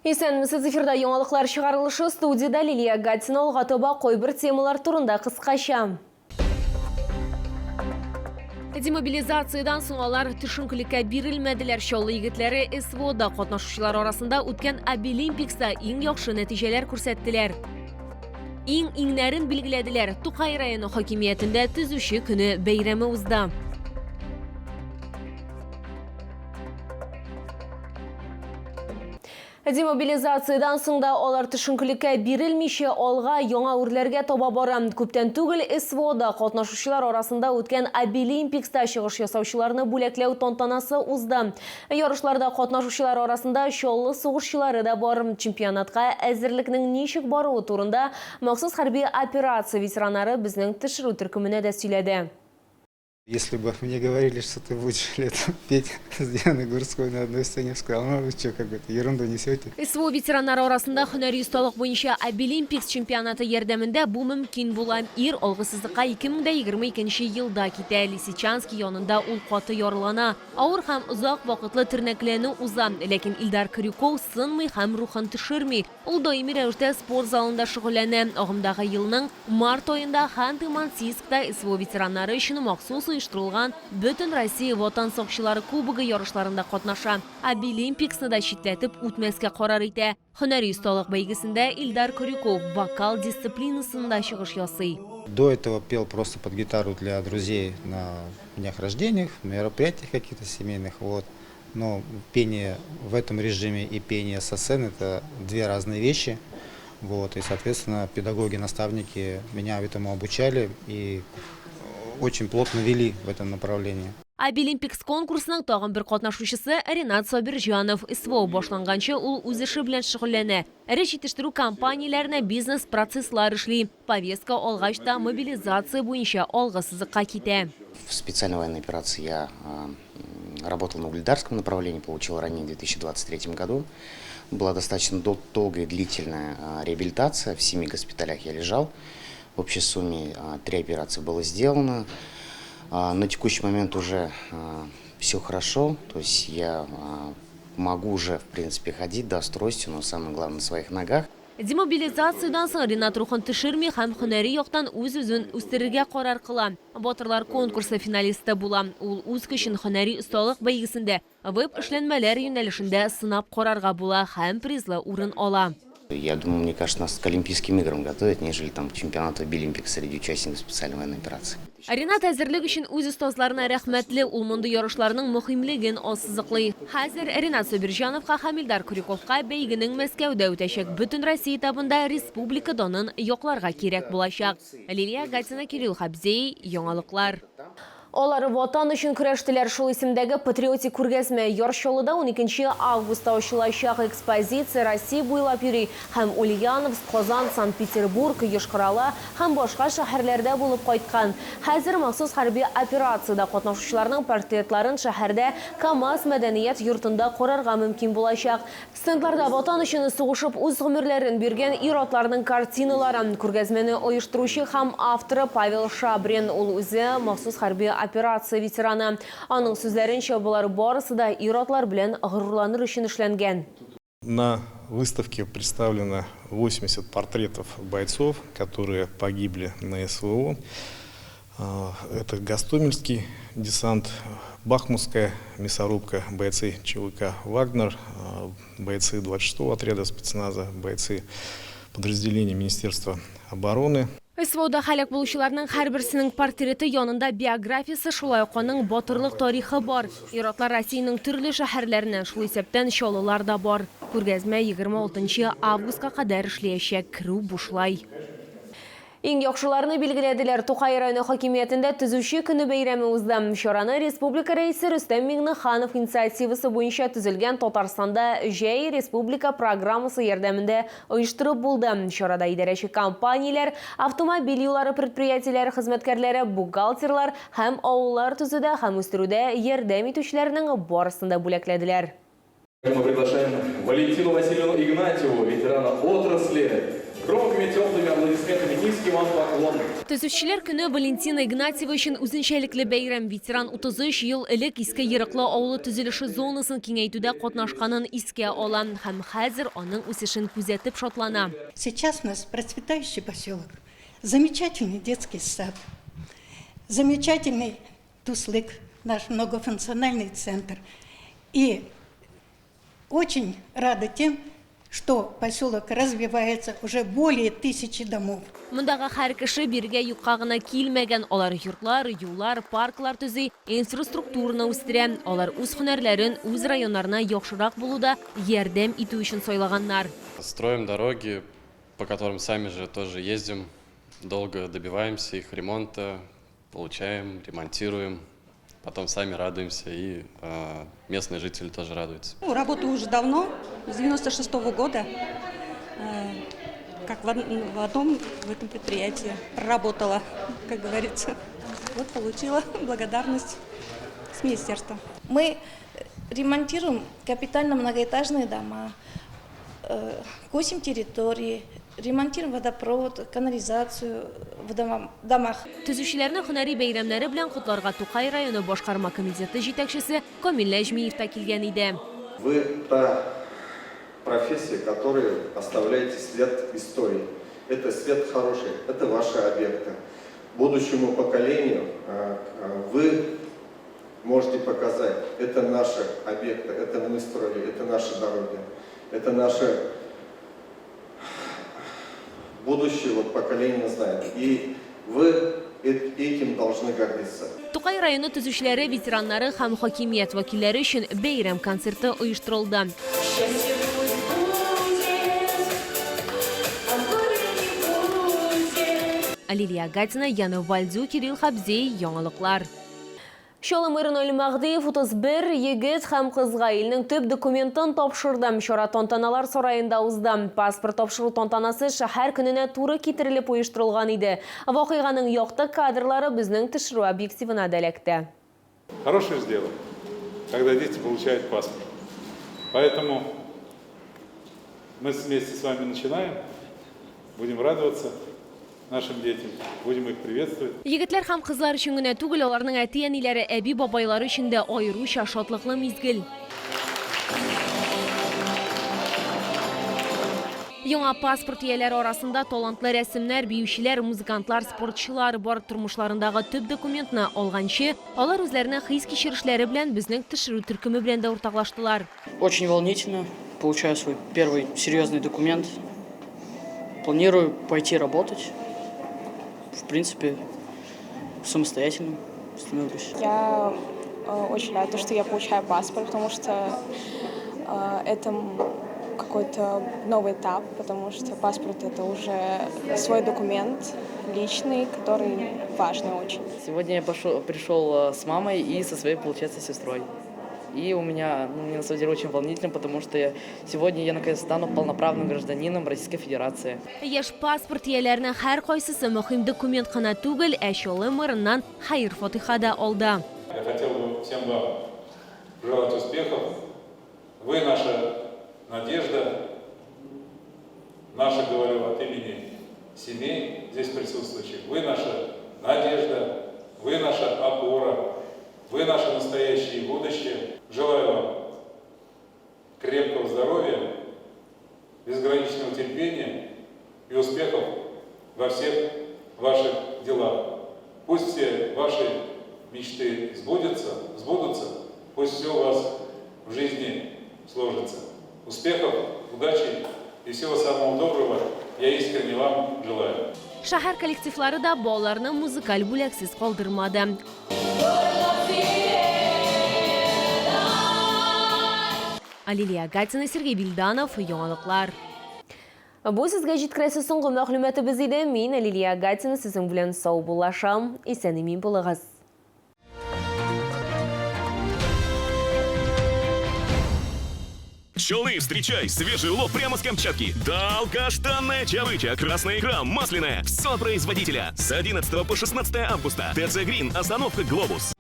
Исәнмесез, эфирда яңалыклар чыгарылышы, студиядә Лилия Гатина. Алга таба кайбер темалар турында кыскача. Демобилизациядән соң алар төшенкелеккә бирелмәделәр. Чаллы егетләре СВОда катнашучылар арасында үткән Абилимпикста иң яхшы нәтиҗәләр күрсәттеләр. Иң иңнәрен билгеләделәр. Тукай районы хакимиятендә Төзүче көне бәйрәме узды. Демобилизациядән соң да алар төшенкелеккә бирелмичә алга, яңа үрләргә таба бара. Күптән түгел СВОда катнашучылар арасында үткән Абилимпикста чыгыш ясаучыларны бүләкләү тантанасы узды. Ярышларда катнашучылар арасында Чаллы сугышчылары да бар. Чемпионатка әзерлекнең ничек баруы турында махсус хәрби операция ветераннары безнең төшерү төркеменә дә сөйләде. Если бы мне говорили, что ты будешь летом петь с Дианой Гурцкой на одной сцене, я сказал, ну вы что, какую-то ерунду несете. СВО ветераннары арасында һөнәри осталык буенча Абилимпикс чемпионаты ярдәмендә бу мөмкин була. Ир алгы сызыкка 2022 елда китә. Лисичанск янында ул каты яралана. Авыр һәм озак вакытлы тернәкләнү уза. Ләкин Илдар Крюков сынмый һәм рухын төшерми. Ул даими рәвештә спорт залында шөгыльләнә. Агымдагы елның март аенда Ханты-Мансийскта СВО ветераннары өчен махсус оештырылган Бөтенроссия Ватан сакчылары кубогы ярышларында катнаша. Абилимпиксны да читләтеп үтмәскә карар итә. Һөнәри осталык бәйгесендә Илдар Крюков вокал дисциплинасында чыгыш ясый. До этого пел просто под гитару для друзей на днях рождениях, мероприятиях каких-то семейных, вот. Но пение в этом режиме и пение со сцены – это две разные вещи. Вот, и, соответственно, педагоги, наставники меня этому обучали и очень плотно вели в этом направлении. Абилимпикс конкурсының тагын бер катнашучысы Ренат Сабирҗанов. СВО башланганчы ул үз эше белән шөгыльләнә. Эре җитештерү компанияләренә бизнес-процесслар эшли. Повестка алгач та мобилизация буенча алгы сызыкка китә. В специальной военной операции я работал на Угледарском направлении, получил ранение в 2023 году. Была достаточно долгая и длительная реабилитация, в 7 госпиталях я лежал. В общей сумме 3 операции было сделано. На текущий момент уже все хорошо, то есть я могу уже, в принципе, ходить, да, с тростью, но самое главное на своих ногах. Демобилизациядән соң Ренат рухын төшерми һәм һөнәри яктан үз-үзен үстерергә карар кыла. Батырлар конкурсы финалисты була. Ул үз көчен һөнәри осталык бәйгесендә веб-эшләнмәләр юнәлешендә сынап карарга була һәм призлы урын ала. Я думаю, мне кажется, нас к Олимпийским играм готовят, нежели там к чемпионату Абилимпикс среди участников специальной военной операции. Ренат әзерлек өчен үз остазларына рәхмәтле, ул мондый ярышларның мөһимлеген ассызыклый. Хәзер Ренат Сабирҗановка һәм Илдар Крюковка бәйгенең Мәскәүдә үтәчәк Бөтенроссия этабында республика данын якларга кирәк булачак. Лилия Гатина, Кирилл Хабзей, Яңалыклар. Алар Ватан өчен көрәштеләр шул исемдәге патриотик күргәзмә Яр Чаллыда уникенче августта ачылачак. Экспозиция Россия буйлап йөри һәм Ульяновск, Казан, Санкт-Петербург, Йошкар-Ола һәм башка шәһәрләрдә булып кайткан. Хәзер махсус хәрби операциядә катнашучыларның портретларын шәһәрдә КАМАЗ мәдәният йортында карарга мөмкин булачак. Стендларда Ватан өчен сугышып үз гомерләрен биргән ир-атларның картиналары. Күргәзмәне оештыручы һәм авторы Павел Шабрин. Ул үзе махсус хәрби операция ветераны. Аның сүзләренчә, болар барысы да ир-атлар белән горурланыр өчен эшләнгән. На выставке представлено 80 портретов бойцов, которые погибли на СВО. Это Гостомельский десант, Бахмутская мясорубка, бойцы ЧВК «Вагнер», бойцы 26-го отряда спецназа, бойцы подразделения Министерства обороны. СВОда һәлак булучыларның һәрберсенең портреты янында биографиясе, шулай ук аның батырлык тарихы бар. Ир-атлар Россиянең төрле шәһәрләреннән, шул исәптән Чаллылар да бар. Күргәзмә 26 августка кадәр эшләячәк, керү бушлай. Иң яхшыларны билгеләделәр. Тукай районы хакимиятендә Төзүче көне бәйрәме узды. Чараны республика Рәисе Рөстәм Миңнеханов инициативасы буенча төзелгән Татарстанда җәй республика программасы ярдәмендә оештырып булды. Чарада идарәче компанияләр, автомобиль юллары предприятиеләре хезмәткәрләре, бухгалтерлар һәм авыллар төзүдә һәм үстерүдә ярдәм итүчеләрнең барысын да бүләкләделәр. Мы приглашаем Валентину Васильевну Игнатьеву, ветерана отрасли, Громкими теплыми аплодисментами низкий вам поклон. Төзүчеләр көне Валентина Игнатьева өчен үзенчәлекле бәйрәм. Ветеран 33 ел элек Иске Ерыклы авылы төзелеше зонасын киңәйтүдә катнашканын искә ала һәм хәзер аның үсешен күзәтеп шатлана. Сейчас у нас процветающий поселок, замечательный детский сад, замечательный Туслык, наш многофункциональный центр. И очень рада тем, что поселок развивается, уже более 1000 домов. Мондагы һәр кеше бирегә юкка гына килмәгән. Алар йортлар, юллар, парклар төзи, инфраструктураны үстерә. Алар үз һөнәрләрен үз районнарына яхшырак булуда ярдәм итү өчен сайлаганнар. Строим дороги, по которым сами же тоже ездим, долго добиваемся их ремонта, получаем, ремонтируем, потом сами радуемся, и местные жители тоже радуются. Ну, работаю уже давно, с 96-го года, как в одном в этом предприятии проработала, как говорится. Вот получила благодарность с министерства. Мы ремонтируем капитально многоэтажные дома, косим территории, ремонтируем водопровод, канализацию в домах. Төзүчеләрне һөнәри бәйрәмнәре белән котларга Тукай районы башкарма комитеты җитәкчесе Камил Нәҗмиев та килгән иде. Вы та профессия, которую оставляете след истории. Это след хороший, это ваши объекты. Будущему поколению вы можете показать, это наши объекты, это мы строили, это наши дороги, это наше будущее, вот поколение знает. И вы этим должны гордиться. Тукай районы төзүчеләре, ветераннары һәм хакимият вәкилләре өчен бәйрәм концерты оештырылды. Лилия Гатина, Яна Вальдю, Кирилл Хабзей, Яңалыклар. Чаллы мэры Наил Мәһдиев 31 егет һәм кызга илнең төп документын тапшырды. Чара тантаналар сараенда узды. Паспорт тапшыру тантанасы шәһәр көненә туры китерелеп оештырылган иде. Вакыйганың якты кадрлары безнең төшерү объективына да эләкте. Хорошее дело, когда дети получают паспорт. Поэтому мы вместе с вами начинаем, будем радоваться нашим детям, будем их приветствовать. Егетләр һәм кызлар өчен генә түгел, аларның әти-әниләре, әби-бабайлары өчен дә аеруча шатлыклы мизгел. Яңа паспорт ияләре арасында талантлы рәсемнәр, биючеләр, музыкантлар, спортчылар бар. Тормышларындагы төп документны алганчы, алар үзләренең хис-кичерешләре белән безнең төшерү төркеме белән дә уртаклаштылар. Очень волнительно. Получаю свой первый серьезный документ. Планирую пойти работать. В принципе, самостоятельно становлюсь. Я очень рада, что я получаю паспорт, потому что это какой-то новый этап, потому что паспорт — это уже свой документ личный, который важный очень. Сегодня я пришел с мамой и со своей, получается, сестрой. И у меня, ну, мне на самом деле очень волнительно, потому что сегодня я наконец стану полноправным гражданином Российской Федерации. Яшь паспорт ияләренең һәр кайсысы мөһим документ кына түгел, ә Чаллы мэрыннан хәер-фатиха да алды. Я хотел бы всем вам пожелать успехов. Вы наша надежда, наша, говорю, от имени семей здесь присутствующих. Вы наша надежда, вы наша опора, вы наше настоящее и будущее. Желаю вам крепкого здоровья, безграничного терпения и успехов во всех ваших делах. Пусть все ваши мечты сбудутся, пусть все у вас в жизни сложится. Успехов, удачи и всего самого доброго я искренне вам желаю. Шәһәр коллективлары да балаларны музыкаль бүләксез калдырмады. Лилия Гатина, Сергей Вильданов, Яңалыклар. Бу сезгә җиткерәсе соңгы мәгълүматыбыз иде. Мин Лилия Гатина сезнең белән саубуллашам. Исән-имин булыгыз. Челны, встречай! Свежий улов прямо с Камчатки. Долгожданная чавыча, красная икра, масляная. Все от производителя. С 11 по 16 августа. ТЦ Грин, остановка Глобус.